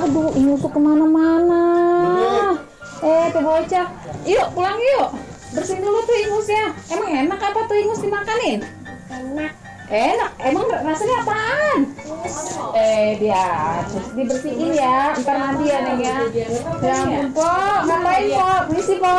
Aduh, ingusuk kemana-mana. Tuh bocah. Yuk, pulang yuk. Bersihin dulu tuh ingusnya. Emang enak apa tuh ingus dimakanin? Enak. Enak. Emang rasanya apaan? Dia terus dibersihin ya. Ntar mandi ya, Neng ya. Ya ampun, Po. Ngapain, Po? Permisi, Po.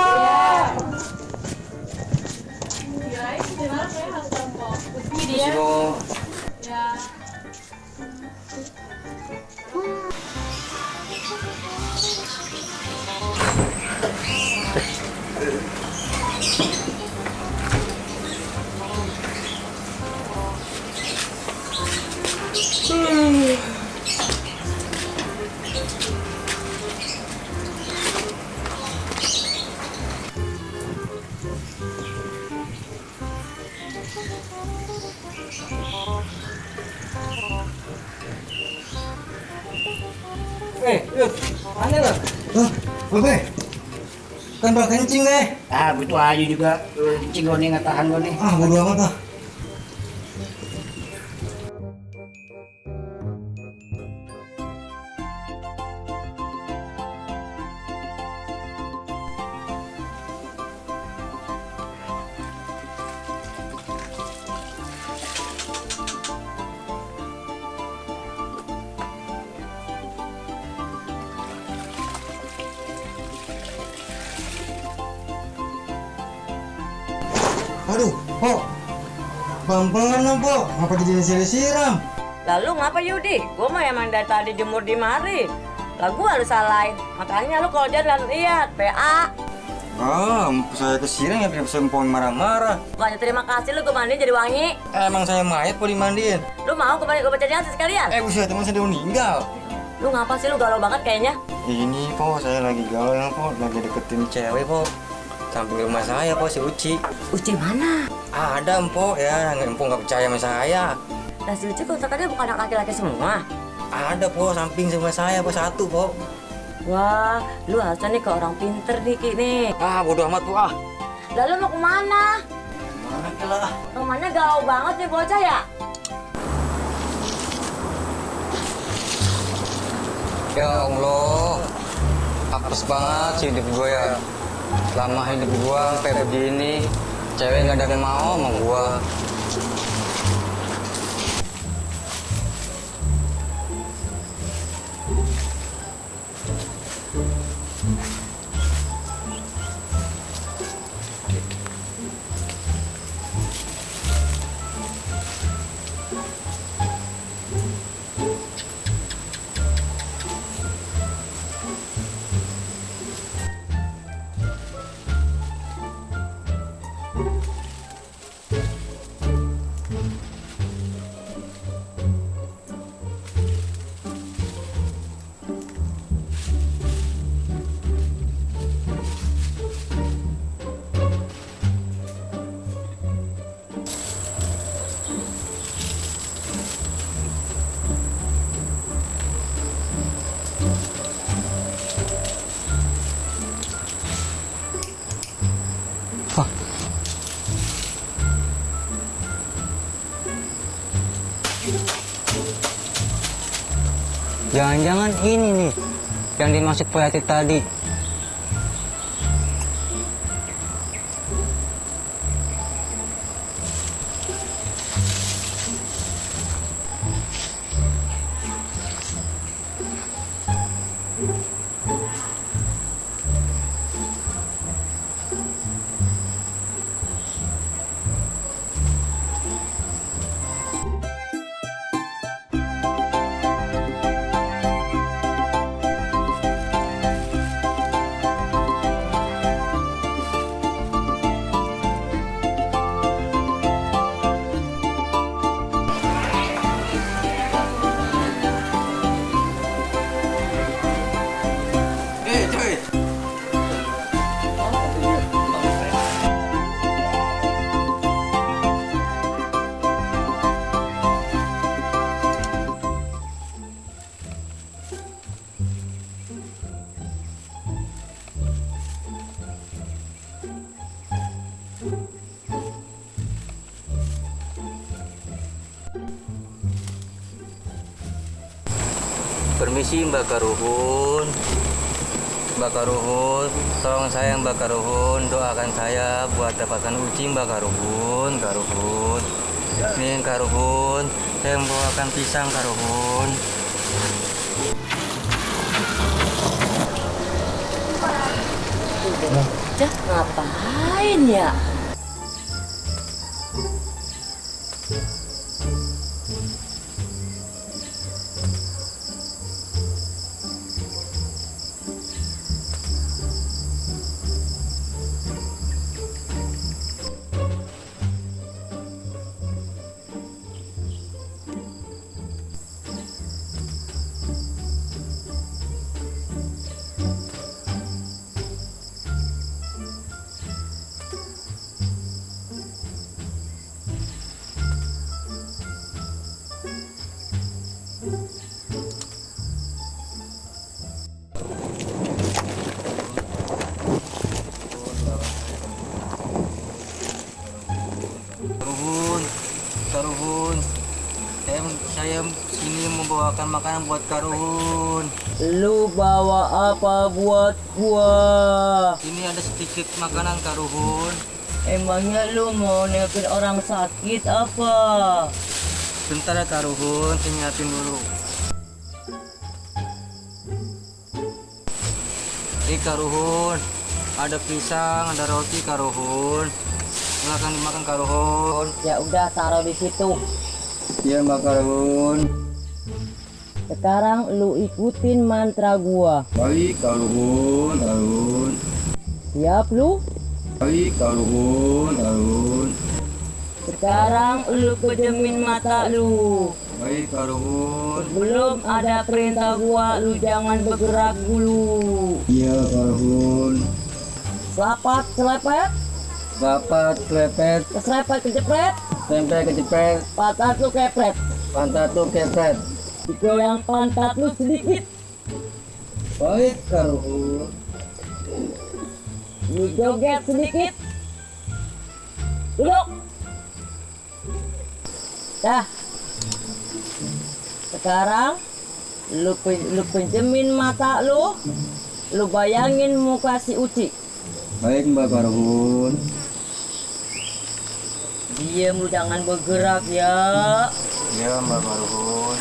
Yuk, mana lo? Babe, kan bak kencing deh. Begitu aja juga. Kencing gue nih, nggak tahan gue nih. Bodo amat lah. Aduh, Po. Pelan-pelan dong, Po. Ngapa jadi siram? Lalu ngapa Yudi? Gue mah emang dari tadi jemur di mari. Lah gue harus salahin. Makanya lu kalau jalan lihat PA. Saya kesiram ya, bisa pohon marah-marah. Bukannya terima kasih lu gue mandiin jadi wangi. Emang saya mayat, Po, dimandiin. Lu mau gue baca jangan sekalian? Buset, teman saya udah meninggal. Lu ngapa sih lu galau banget kayaknya? Ini, Po, saya lagi galau, Po. Lagi deketin cewek, Po. Samping rumah saya, Po, si Uci. Uci mana? Ada, Empok, ya. Empok nggak percaya sama saya. Nah si Uci kontrakannya bukan anak laki-laki semua. Ada, Po, samping rumah saya, Po, satu, Po. Wah, lu harusnya nih ke orang pinter nih Ki nih. Bodo amat, Po, Lalu mau kemana? Mana lah. Rumahnya galau banget nih bocah ya? Ya Allah, apes banget sih hidup gue ya. Lama hidup gue sampai begini, cewek nggak ada yang mau sama gue. Jangan-jangan ini nih yang dimaksud Poyati tadi. Permisi Mbak Karuhun. Mbak Karuhun, tolong saya Mbak Karuhun, doakan saya buat dapatkan uji Mbak Karuhun. Karuhun. Nih Karuhun, saya membawakan pisang Karuhun. Cah, ngapain ya? Karuhun, Karuhun, saya sini membawakan makanan buat Karuhun. Lu bawa apa buat gua? Ini ada sedikit makanan Karuhun. Emangnya lu mau nengokin orang sakit apa? Bentar ya Karuhun, saya nyiapin dulu. Ini Karuhun, ada pisang, ada roti Karuhun. Silakan dimakan Karuhun. Ya udah taruh di situ. Iya Mbak Karuhun. Sekarang lu ikutin mantra gua. Baik Karuhun, Karuhun. Siap lu? Baik Karuhun, Karuhun. Sekarang lu pejemin mata lu. Baik Karuhun. Belum ada perintah gua, lu jangan bergerak dulu. Iya Karuhun. Selapat, selepet, Dapat klepet, keserepet, kejepret, tempe kecepet, pantat lu kepret. pantat tuh kepet. Digoyang pantat lu sedikit. Baik Karuhun. Lu joget sedikit. Duduk. Dah. Sekarang lu penjemin mata lu. Lu bayangin muka si Uci. Baik Mbak Karuhun. Diam, lu jangan bergerak ya. Iya Mbak Karuhun.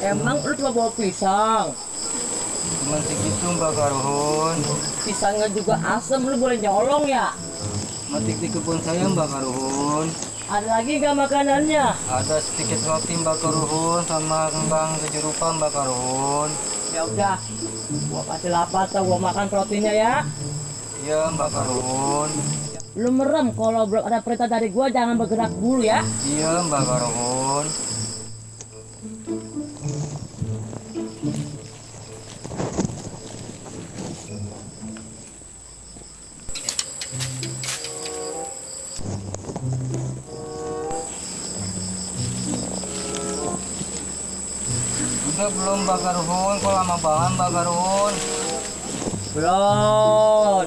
Emang lu cuma bawa pisang? Cuman segitu Mbak Karuhun. Pisangnya juga asem, lu boleh nyolong ya? Metik di kebun saya Mbak Karuhun. Ada lagi gak makanannya? Ada sedikit roti Mbak Karuhun sama kembang 7 rupa Mbak Karuhun. Ya udah, gua kasih lapat atau gua makan proteinnya ya. Iya Mbak Karuhun. Lu merem kalau belum ada perintah dari gua, jangan bergerak dulu ya. Iya Mbak Karuhun. Udah belum Mbak Karuhun? Kok lama banget Mbak Karuhun? Belum.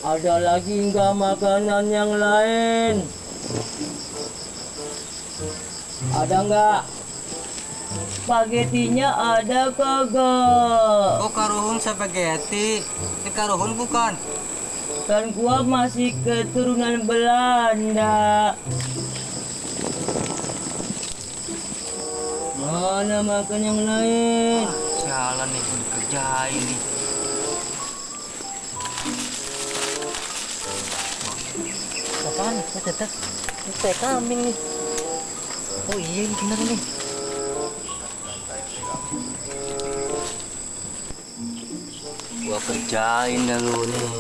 Ada lagi nggak makanan yang lain? Ada nggak? Spagetinya ada kagak? Oh Karuhun spaghetti. Ini Karuhun bukan? Kan gua masih keturunan Belanda. Mana makan yang lain? Jalan nih, gue dikerjain nih. Apaan? Tetep teh kambing nih. Oh iya, ini bener nih. Gua kerjain dah lu nih.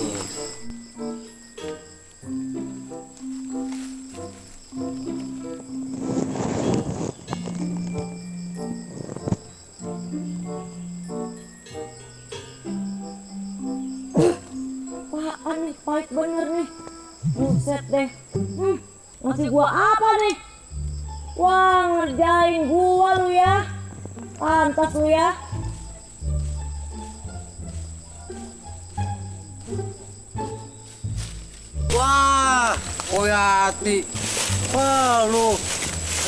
baik bener nih. Buset deh. Ngasih gua apa nih? Wah, ngerjain gua lu ya. Pantas lu ya. Wah, Oyati. Wah, lu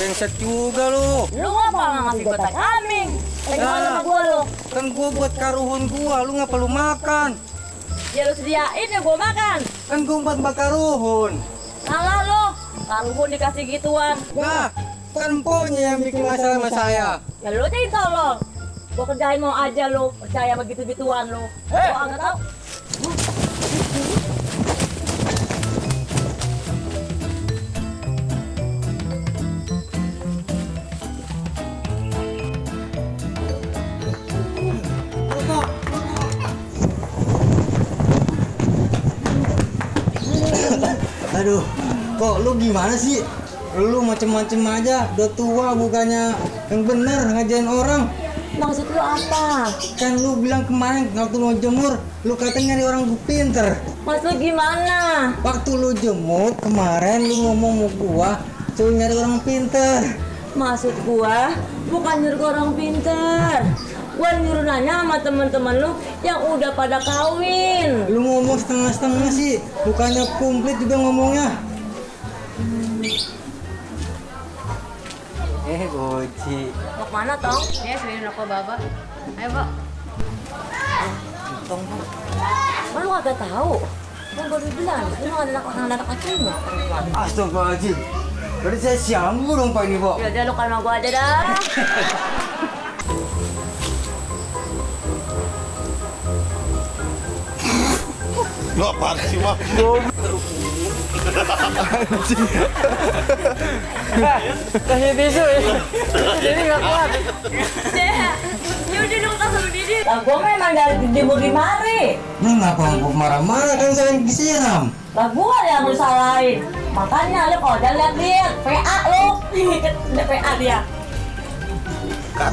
brengsek juga lu. Lu ngapa nggak ngasih gua tai kambing? Gimana sama gua lu? Kan gua buat karuhun gua, lu ngapa lu makan? Ya lu sediain ya gua makan. Kan gua buat bakar ruhun. Salah lu. Karuhun dikasih gituan. Nah, kan empoknya yang bikin masalah sama saya. Ya lu jadi tolong. Gua kerjain mau aja lu. Percaya begitu-gituan lu. Gua nggak tahu. Aduh, kok lu gimana sih? Lu macem-macem aja, udah tua bukannya yang bener ngajain orang. Maksud lu apa? Kan lu bilang kemarin waktu lu jemur, lu katanya nyari orang pinter. Maksud lu gimana? Waktu lu jemur kemarin lu ngomong sama gua, suruh nyari orang pinter. Maksud gua bukan nyuruh orang pinter. Gua nyuruh nanya sama temen-temen lu yang udah pada kawin. Lu ngomong setengah-setengah sih, bukannya komplit juga ngomongnya. Goci. Mau kemana, Tong? Ya, sini rokok Bapak. Ayo, Pak. Tong, Kan lu kagak tahu. Kan gua udah bilang, lu ada anak kecilnya. astagfirullahaladzim. Berarti saya sianggu dong Pak ini, Pak. Ya udah lu kan sama gua aja dah. Lu apaan sih, Mak? Kasih tisu ya. Jadi nggak kuat. Ya udah dong kasih lu Didi. Lah gua memang dari jemur di mari. Lu ngapa ngomong marah-marah kan saya yang disiram. Lah gua yang lu salahin. Makanya lu kalau udah lihat PA lu. Udah PA dia. Kan